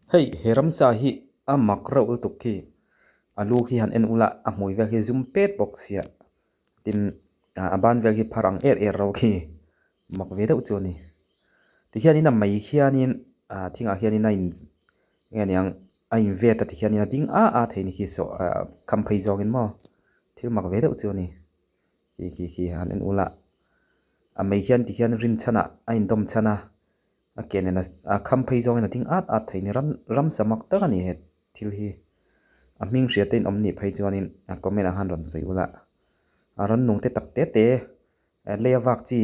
Hei he ramsa hi a mak reuh lutuk khi a lu khi han en ula a hmui vel khi zum pet bawk sia tin a ban vel khi phar ang er er reuh khi mak ve deuh chu a ni. Tikhianin a mei khianin ah thingah khianin a in nge niang a in vet a tikhianin a ding a a thei ni khi saw ah kham phei zawngin maw thil mak ve deuh chu a ni. Khi khi khi han en ula a mei hian tikhian rin chhanah a indawm chhan a. A ke nen a kham phei zawngin a ding at at thei ni ram ramsa mak tak a ni he thil hi. A hming hriat te in awm nih phei chuanin a comment ah khan rawn sawi ula. A rannung te tak te te lei a vak chi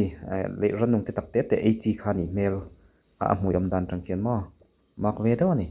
leh rannung te tak te te ei chi kha a nih hmel a a hmui awm dan tang khian maw mak ve deuh a ni.